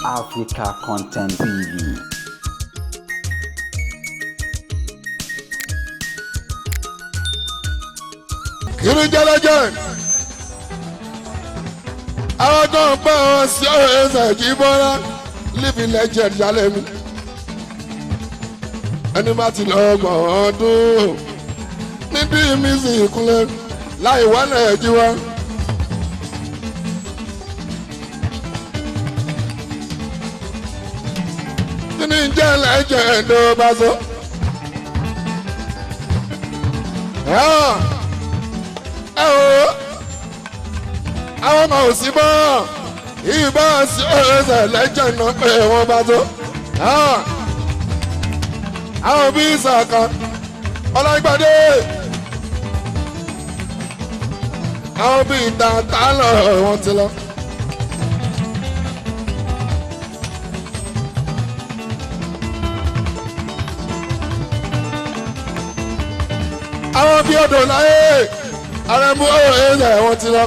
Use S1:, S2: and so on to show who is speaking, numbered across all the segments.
S1: Africa Content TV.
S2: Irújẹ́lẹ́jẹ́ àwọn kan ń pẹ́ wọn sí ẹsẹ̀ jí bọ́lá living legend yálẹ̀ mi. Ẹni bá ti lọ gbọ̀n ọdún níbí mi sì kúnlẹ̀ láì wálẹ̀ jí wá. Kí ni jẹ́ legend ló bá sọ? Ẹ o, àwọn ọmọ òsì bọ́ ìbá sí ẹsẹ̀ lẹ́jẹ̀ náà pé wọ́n bá tó. Àwọn bí ìsàkà ọlọ́gbàdé, àwọn bí ìtàntà lọ wọ́n ti lọ. Àwọn bí odò láyé arẹmú ẹ̀ẹ́dẹ̀ wọ́n ti lọ.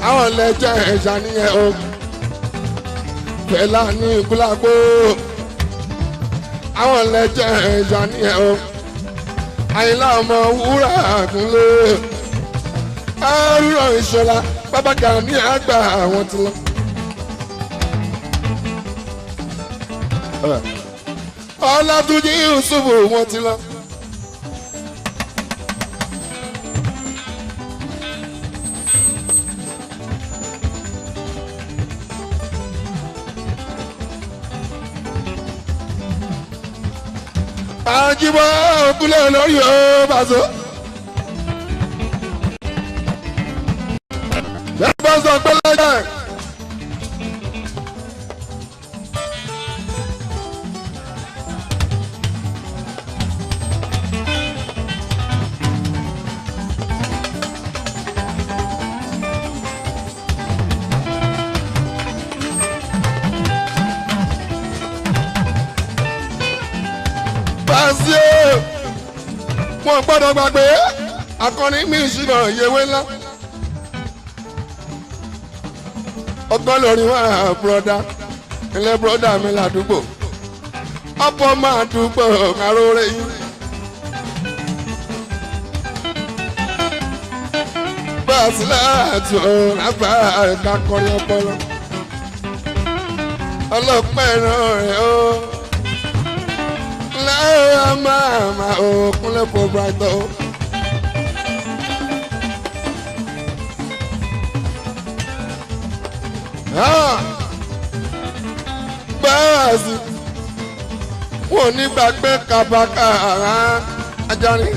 S2: Àwọn lẹ́jẹ̀ ẹ̀ṣà nìyẹn o. Fẹlá ní ìkúlágbó. Àwọn lẹ́jẹ̀ ẹ̀ṣà nìyẹn o. Àyìnlá ọmọ wúrà kúnlé. Àrùrọ̀ ìṣọ̀lá bàbá Gani àgbà àwọn ti lọ. Ọlátúnjí Yusuf wọ́n ti lọ. Àjíbọ̀ òkúlẹ̀ lórí o bàṣọ. Bẹ́ẹ̀ bá sọ pé lẹ́jẹ̀. Pàṣẹ wọn gbọ́dọ̀ gbàgbé akọni mi ìṣúná ìyẹwé ńlá. Ọgbọ́n lórí wọn bùrọ̀dá ilé bùrọ̀dá mi ládùúgbò ọ̀pọ̀ máa dúpọ̀ káróré yín. Báàsì láti ọ̀rọ̀ àbá kọrin ọpọlọ ọlọ́pàá ẹ̀rọ rẹ̀ ó lẹ́yìn máa ma òkúnlẹ̀ fún brighton. Báàsì wọn ò ní gbàgbé kàbàkà Ajani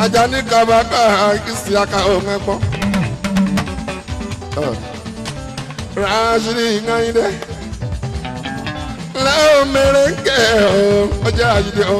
S2: Ajani kàbàkà ìsìaka òun ẹ̀pọ̀. Ràṣírí ìgbàyìndé lẹ́wọ̀n mẹ́rẹ̀kẹ́ ọjọ́ àyídé o.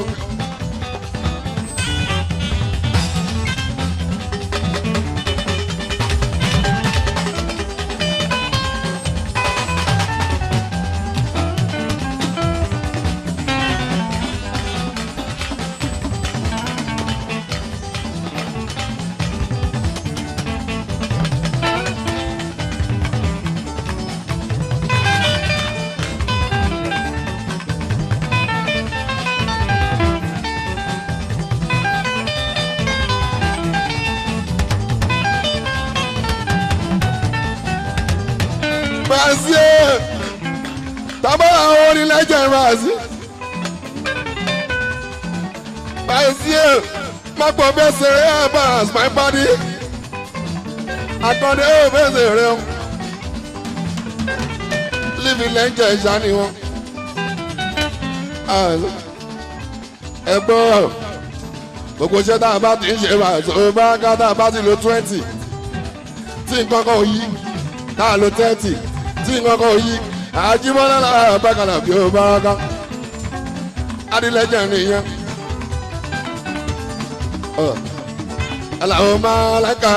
S2: Bàṣẹ tàbá àwọn onílẹ̀jẹ̀ bàṣẹ. Bàṣẹ mápọ̀ bẹ́sẹ̀ rẹ̀ bàṣ my body. Àkàndé ò bẹ́sẹ̀ rẹ̀ o. Líbi lẹ́jẹ̀ ìṣàní wọn. Ẹ gbọ́ gbogbo iṣẹ́ tá a bá ti ń ṣe bàṣẹ bá ká tá a bá ti lo 20 tí nǹkan kan ò yí tá a lo 30 tí nǹkan kan yí Àjíbọ́lá lára bákàlà bí ó bá ká adilẹ́jẹ̀ nìyẹn. Aláwọ̀ máa lákà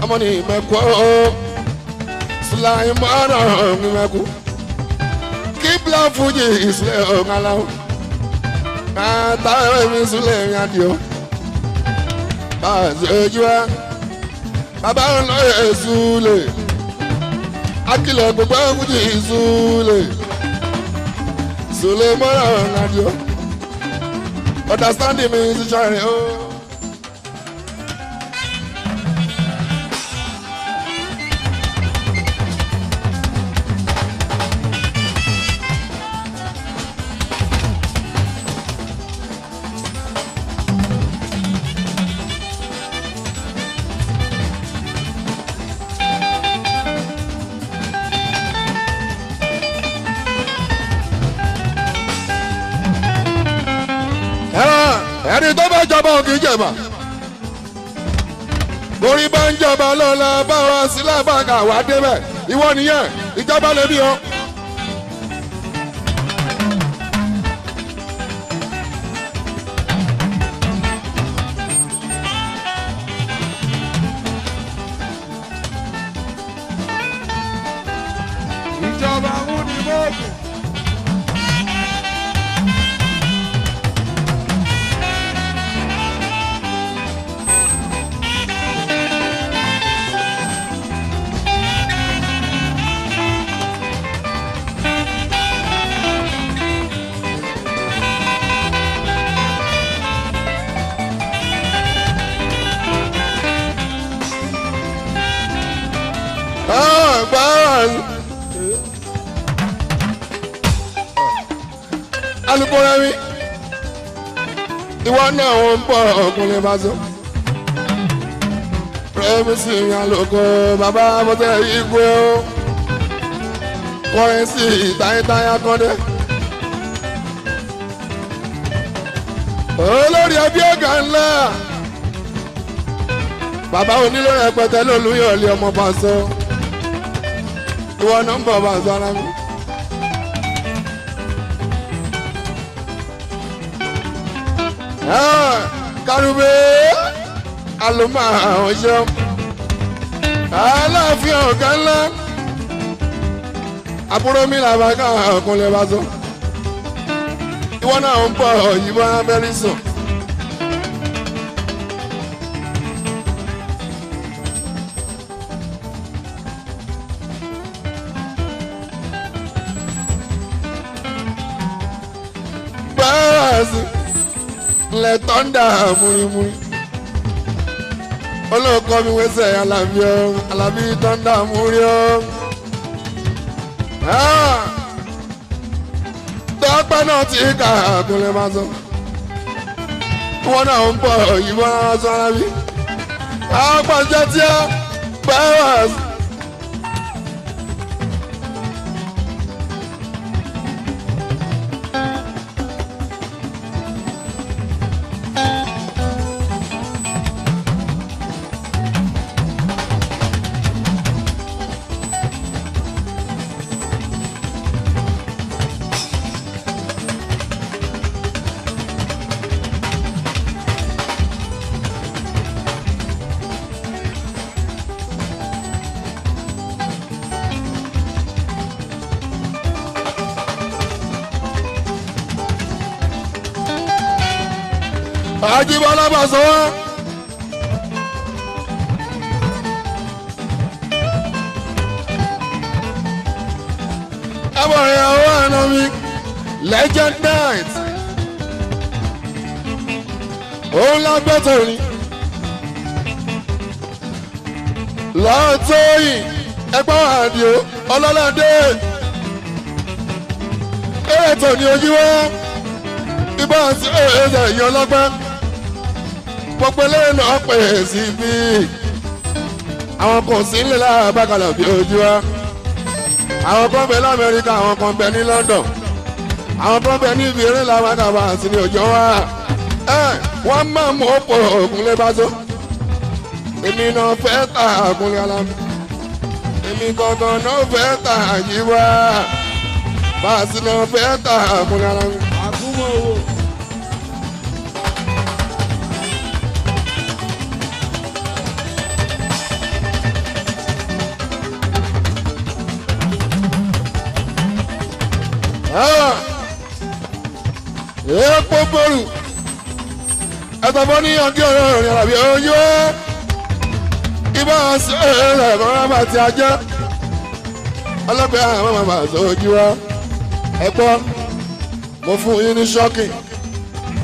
S2: ọmọ ní ìmẹ̀kú Sùláìmọ́nà ìmẹ̀kú kíbla fújì ìsúlẹ̀ ọ̀gáláwọ̀ kàtà ẹ̀mí súlẹ̀ ìrìnàjò bá a ṣe ojú wa bàbá ń lọ èsúlẹ̀. Akílẹ̀ gbogbo ẹ̀kújì Sule Sule mọ́ra ọ̀nàdìọ́ understanding mi ti ṣàrìn o. Ẹni tó bá jọba ò kì í jẹ̀bà. Borí bá ń jọba lọ́la báwa sílẹ̀ bàgà wá débẹ̀. Ìwọ nìyẹn, ìjọba lè bí ọ.
S3: Ìjọba ń ní mọ́ọ̀gùn.
S2: Alukóra mi, ìwọ náà ò ń bọ̀ ọkùnrin bá sọ. Rẹ́mi sì ń alùkò bàbá bọ́tẹ́ ikú o. Kọrin sí ìtayítayá kọ́dé. Olórí ẹbí ọ̀gá ńlá. Bàbá onílé rẹpẹtẹ lólùyọ̀lé ọmọ bá sọ. Ìwọ náà ń bọ̀ bá sọ ara mi. Kárùbé alùmọ̀ àwọn ṣeun aláàfin ọ̀gá ńlá àbúrò mi làbá ká ọkùnrin bá sọ ìwọ náà ń bọ̀ òyìnbó abẹ́rẹ́ sùn. Báàsì lẹ tọ́ndà múrimúri olóòkọ́ mi wẹ́sẹ̀ alábí ọ́ alábí tọ́ndà múri ọ́ tọ́pẹ́ náà ti kà kúnlẹ̀ máa sọ wọn náà ń bọ̀ òyìnbó náà sọ alábí àpàṣẹ tí a báàsì. Àjíbọ́lá bá sọ wọ́n. Abọ̀rẹ̀ àwọn àna mi Legend Night. Òun lágbẹ́tò ni. Lọ́ọ̀tọ́yìn ẹgbọ́n àdìo ọlọ́ládé. Ètò ni ojú wá. Ibà sí ẹ̀ẹ́dẹ̀ ìyẹn ọlọ́gbọ́n gbogbo eléyìí náà pè é sí bí àwọn kò sí nílẹ̀ lábàkàlà bí ojú wa àwọn kan bẹ lamẹ́ríkà, àwọn kan bẹ ní London, àwọn kan bẹ ní ibi eré làwọn àti ní òjò wa wọ́n máa mú ọ̀pọ̀ ògúnlé bá tó èmi náà fẹ́ ta ògúnlé alámi èmi gangan náà fẹ́ ta àyíwá báàsì náà fẹ́ ta ògúnlé alámi.
S3: Àgúnmọ̀ owó.
S2: Epo bòrù ẹ̀tọ́fọ́ ní ọjọ́ ọ̀rọ̀ ìrìn àbí oyún ibà ẹ̀rọ bá ti ajẹ́ Ọlọ́pàá àwọn màmá sójú wa. Ẹ gbọ́, mo fún yín ní ṣọ́kì.